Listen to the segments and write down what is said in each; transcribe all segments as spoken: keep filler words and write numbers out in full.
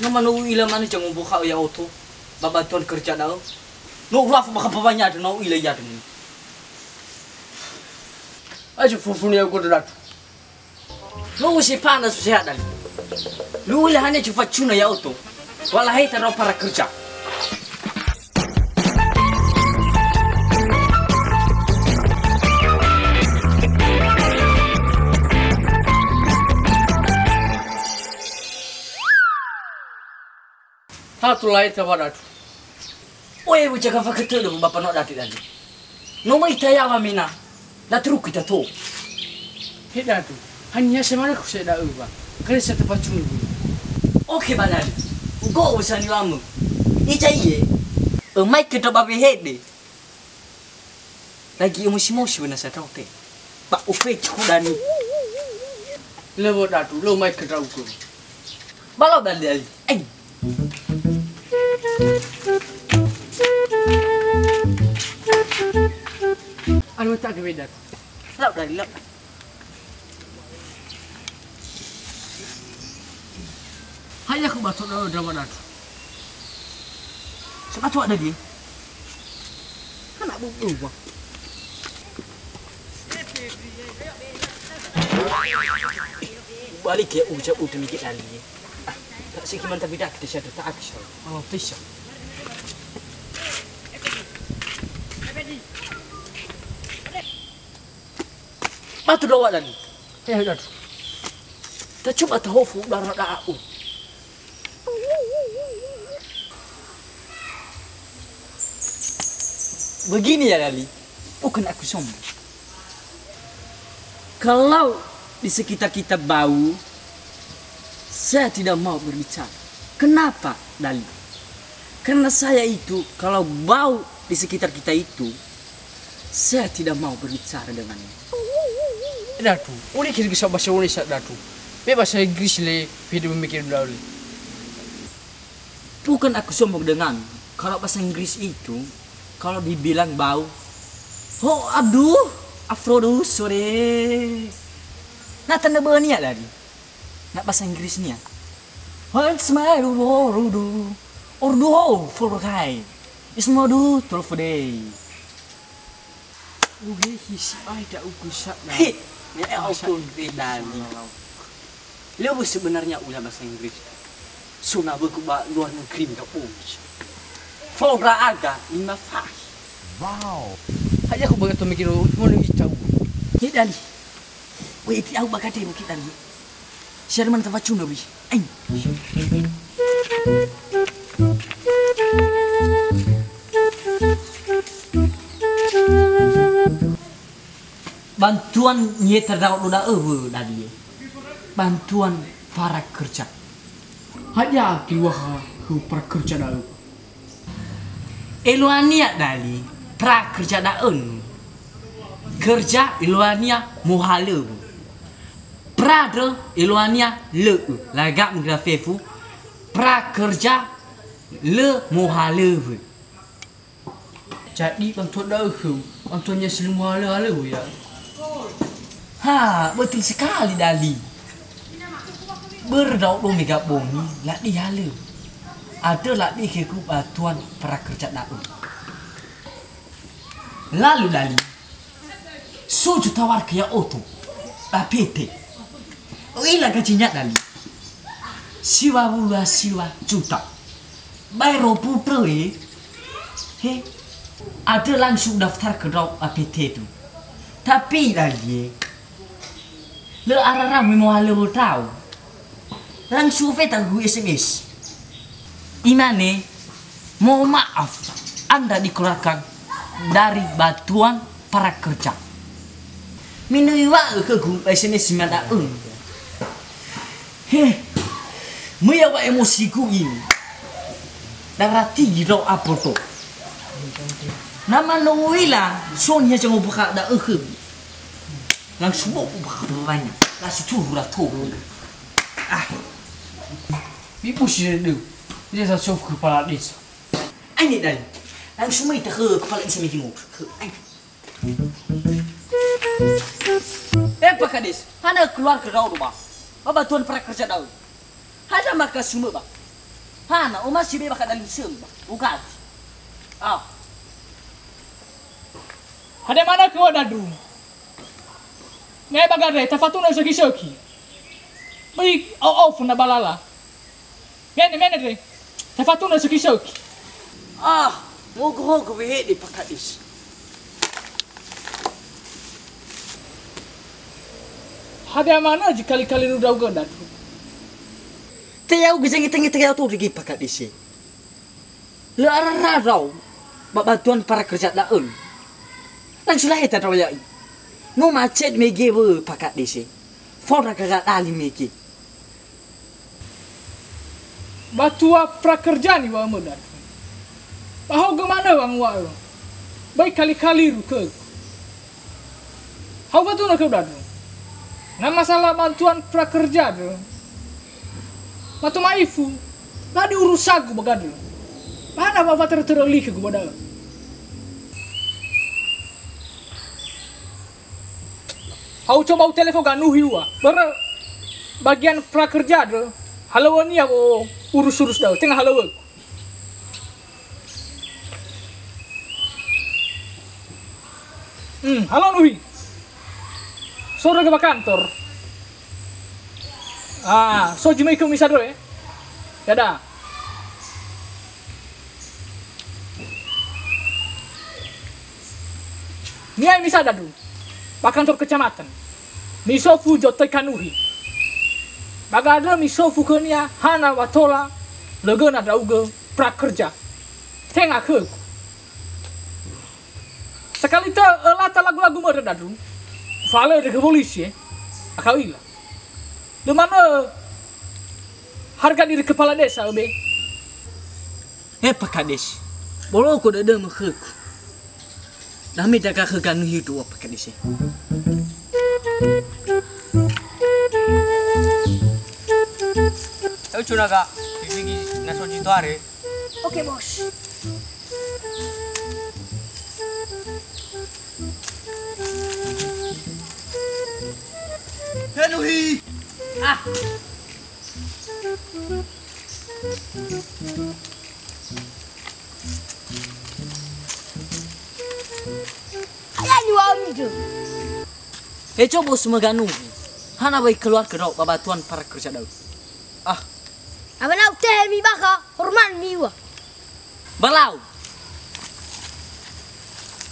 Ma no u'ila manö zangombokha'ö ya'odo ba bantuan kerja da'ö. No ulafu bakha bawanya da'ö, no u'ila ia da'ö. Ayo fufuni aku datu. No usi pana susehada. Lu u'ila hane zufacuna ya'odo. Wala heta no para kerja. Tatu lai ta wadatu. Oe, uca ka fakatölö ba pano dati dali. No mai ta yawa mina. Da teruku ita to. He datu. Hanya semana ku se da uwa. Kali sa tepat cunggu. Oke, ba dali. Ugo usani wamu. Ica iye. E mai ke to ba wehede. Lagi emosi-mosi wena sa tau te. Ba ufe cuku dani. Lewo datu, lo mai ke tau ku. Ba lo dali dali. Ai. Anu tak ke beda. Lau dali lau. Hai aku batu dulu drama datu. Sebatu ada di. Anak bu bu. Balik ya ucap udah mikir kali. Ah, tak siki mantap beda kita satu tak aku satu. Oh, bisa. Batu doa dan. Ya, ya. Tak cuma tahu fu darah dah aku. Begini ya, Dali, bukan aku sombong. Kalau di sekitar kita bau, saya tidak mau berbicara. Kenapa, Dali? Karena saya itu, kalau bau di sekitar kita itu, saya tidak mau berbicara dengannya. Datu, uli kiri kisah bahasa Indonesia, Datu. Be bahasa Inggris le, beda memikir dahulu. Bukan aku sombong dengan, kalau bahasa Inggris itu, kalau dibilang bau, ho, aduh, afrodu sore. Nah, tanda benia tadi. Nah, bahasa Inggrisnya. What's my ordu? Ordu ho for kai. Is modu twelve day. Uhehi si'ai da'ugö sa'da. He, me auto bedali. Lö sebenarnya ulah bahasa Inggris. Sona böku ba luar negeri minta uji. Fora ada lima fahi. Wow. Hanya aku bagi to mikir, mau lebih tahu. He dali. Wei, ti au bakate bukit dali. Siapa mana tempat cuna, wei? Aing. Bantuan niha terdapat do da'ö wö dali. Bantuan para kerja. Hadia keluar hu para kerja da'ö. Eluahania dali, pra kerja da'ö. Kerja eluahania mohalöŵö. Pra dö eluahania lö'ö, laga'u ngira fefu, pra kerja lö mohalöŵö. Jadi bantuan da'ö khöu, bantuannya si lö mohalöhalöŵö ya? Ha, betul sekali, Dali. Börö ndra'odo mega bongi, la'ila lö. Andrö la'ila khögu bantuan pra kerja da'ö. Lalu, Dali. So zutawar ke ya'odo. Dapete. U'ila gajinya, Dali. Siwa wulu a siwa juta. Baero putrö, eh. He. Andrö langsung daftar ke ndra'o A P T tu. Tapi, Dali, eh. Lö arara me mohalöŵö tau. Langsung feta hu S M S. Imane, "Mohon maaf, Anda dikeluarkan dari bantuan para kerja." Me no iŵa'ö khögu ba S M S ma da'ö. He, möi wa emosigu ini. Darati giro apoto. Na ma no u'ila, so niha zangombakha da'ö khögu. Langsung bau bakha bawanya. Langsung turu rato. Ah. Mibusi deu. Dia sa sof kepala desa. Aini dai. Langsung mai ta khö kepala desa migi ngok. Aini. Eh, Pak Kades, hana keluar ke da'ö ba? Ba bantuan pra kerja da'ö. Hana maka sumö ba? Hana, omasi be bakha dali sema. Ugati. Ah. Hadia manö khö Dadru. Ngai ba gare, tafatunö söki-söki. Böi au-au funa balala. Mene, mene re. Tafatunö söki-söki. Ah, mogo-hogo wehede pakadesi. Hadia manö zi kali-kali ru ndra'ugö Dadru. Te ya'ugö zengete-ngete ya'o to rigi pakadesi. Lö arara ndra'o ba bantuan para kerja da'ö. Langsung laheta ndra'o ya'i. No macet mege wö pakadesi. Fao ndra gaga dali mege. Bantua pra kerja niŵa'ömö Dadru. Ba haogö manö wanguŵa'ö. Böi kali-kali ru khögu. Hau fatunö khöu Dadru. Na masalah bantuan pra kerja da'ö. Mato ma'ifu. Lö di urusagu ba gandrö. Mana wa faterö-terö li khögu ba da'ö. Hau coba utelefon Ganuhi ua. Börö bagian pra kerja da'ö. Halöŵönia wo urus-urus da'ö. Tenga halöŵögu. Hmm, halo Nuhi. So rögö ba kantor. Ah, so zi möi khöu misa da'ö, eh? Ya'aga. Niai misa Dadru. Ba kantor kecamatan. Misofu zotöi Ganuhi. Ba gandrö misofu khönia hana wa tola lö göna ndra'ugö pra kerja. Tenga khögu. Sakali tö öla talagu-lagu mörö Dadru. Falö ndrege polisi, eh. Akha öila. Lö manö harga diri kepala desa, öbe. He pakadesi. Bolo'ö dödömö khögu. Dame daga khö Ganuhi dua pakadesi. Ayo, Cunaga. Gigi na so zi toare. Oke, Bos. He Nuhi! Ah. Ayah ni wa'o ni tu. He coba semua Ganuhi. Hana wai keluar ke dok babatuan para kerja da'ö. Ah. Aba lau tehe mi bakha, hormat mi ua. Balau.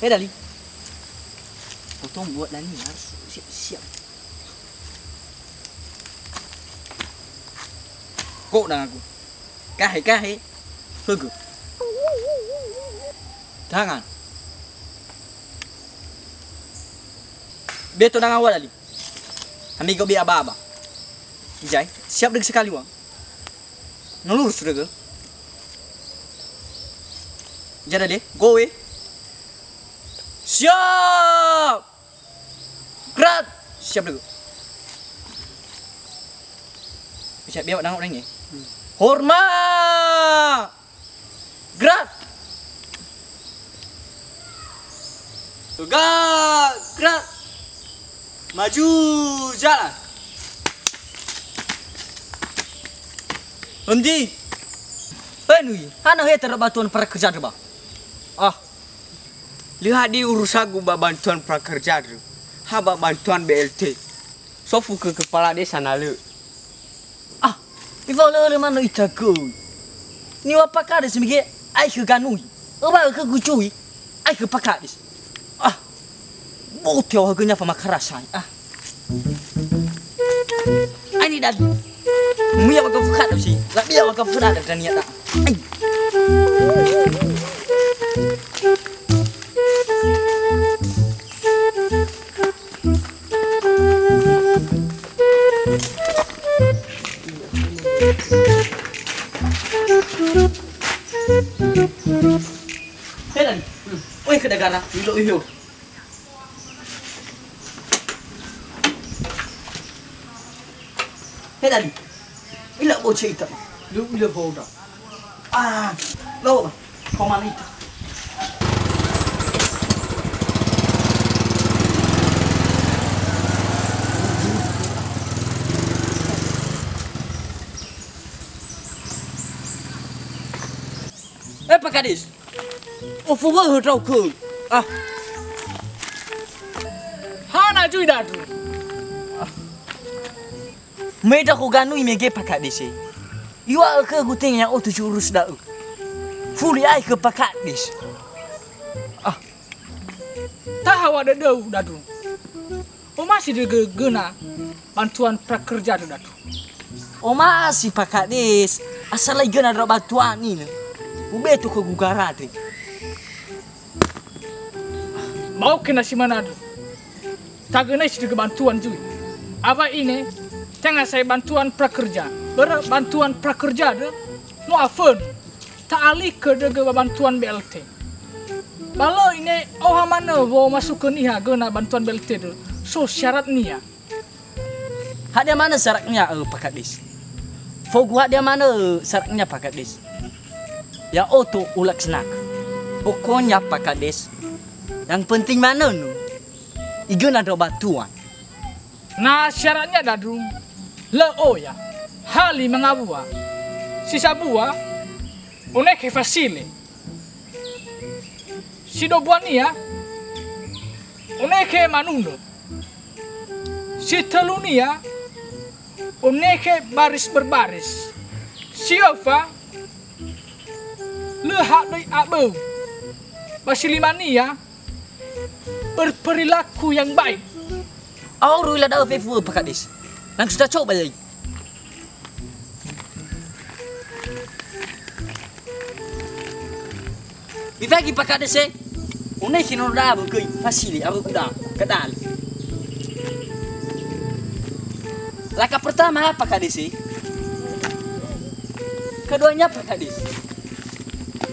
Eh, Dali. Potong buat Dani harus siap-siap. Kok dengan aku. Kahe, kahe. Hugu. Tangan. Beto dengan awal, Dali. Amigo be aba-aba. Ijai, siap dek sekali uang. No lurus sudah ke? Jada deh, go we. Siap. Gerak. Siap dulu. Bisa biar nangok nangis. Hormat. Gerak. Tegak, gerak. Maju, jalan. Ondi. Hei Nui, hana he terhadap bantuan prakerja ba? Ah. Lö hadia urusagu ba bantuan prakerja, ha ba bantuan B L T. Sofu ke kepala desa na lö. Ah, ifalö'ö manö ita göi. Niŵa'ö pakades mege, ai khö Ganui. Öba'ö khögu cui, ai khö pakades. Ah, bote wa göi nya famakarasai. Ah. Ai ni dagi. Muya wa gafu kada si. Labia wa gafu kada dania ta. Ai. He Dali. Oi, ke dagara, ilo iyo. He Dali. Ila boce ita. Lu ila boda. Ah, lo ba. Komani ita. Kades. Ofowöhö ndra'ugö. Ah. Hana zui Dadu? Ah. Me ndra'ugö ganui mege Pak Kades. Iŵa'ö khögu tenga ya'otu si urus da'ö. Fuli ai khö Pak Kades. Ah. Tahawa dödöu, Dadu. Omasi dögö göna bantuan prakerja dödöu. Omasi Pak Kades, asal ai göna ndra bantuan inö. Ubeto khögu gara andre. Ba oke na si manö. Tagönai si dögö bantuan zui. Awa ine, tenga sa'ae bantuan prakerja. Börö bantuan prakerja dö, no afönu. Ta'alikö dögö ba bantuan B L T. Ba lö ine oha manö womasukö niha göna bantuan B L T dö, so syaratnia. Hadia manö syaratnya, eh, Pak Kades? Fogu hadia manö syaratnya, Pak Kades? Ya'odo ulaksanakan. Pokoknya, Pak Kades, yang penting manö nu igöna ndra bantuan. Na syaratnya Dadu, lö oya, hali mangawua. Si sambua, onekhe fasile. Si dombua nia, onekhe manunö. Si tölu nia, onekhe baris berbaris. Si öfa, lö hadöi aböu. Ba si lima nia, berperilaku yang baik. Aoru ila da'ö fefu, Pak Kades. Langsung ta coba yai. Mifaigi Pak Kades, eh? Onekhe nono da'a böi göi, fasile, awö kuda, kedali. Langkah pertama apa, Pak Kades? Keduanya apa, Pak Kades?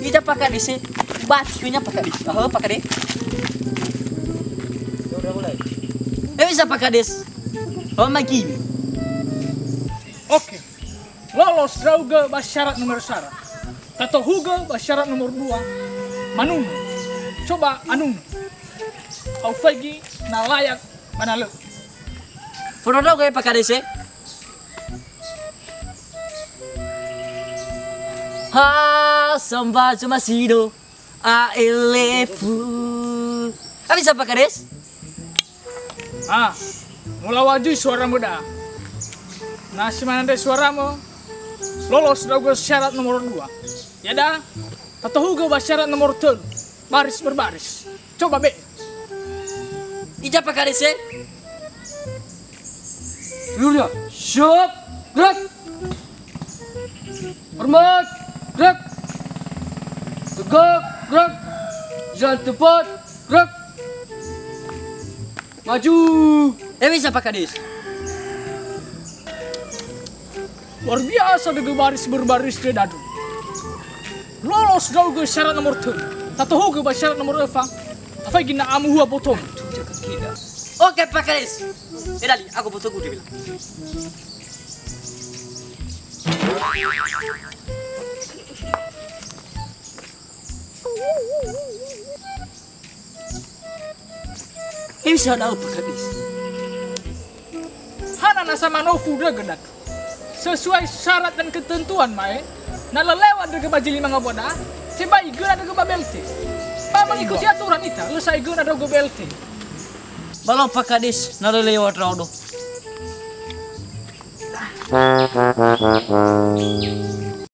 Ita Pak Kades, ubati khönia Pak Kades. Aho, Pak Kades. Ya udah mulai. Ya bisa, Pak Kades. Oh, magi. Oke. Lolos ndra'ugö ba syarat nomor sara. Tatohugö ba syarat nomor dua. Manunö. Coba anunö. Aufaigi na layak ba na lö. Fondrondrogö, eh, Pak Kades, eh? Ha, samba cuma sido. A elefu. Abisa, Pak Kades? Ah, mulawajui suaramö da'a. Na si manö andre suaramö, lolos ndra'ugö syarat nomor dua. Ya da'a, tatohugö ba syarat nomor tölu, baris berbaris. Coba be. Ija, Pak Kades, eh? Seluruhnya, siap, gerak. Hormat, gerak. Tegak, gerak. Jalan tepat, gerak. Maju. Eh, bisa, Pak Kades. Luar biasa dögö baris berbaris dödöu. Lolos ndra'ugö syarat nomor tölu. Tatohugö ba syarat nomor öfa. Tafaigi na amuhua botomu. Oke, Pak Kades. Eh, dali, aku botogu, dia bilang. Insya Allah, Pak Kades. Hana na sa manofu dögö Dadu. Sesuai syarat dan ketentuan ma'e, na lö lewat dögö ba zi lima ngawua da'a, tebai göna dögö ba B L T. Ba mengikuti aturan ita, lö sa'ae göna dögö B L T. Ba lö, Pak Kades, na lö lewat ndra'odo.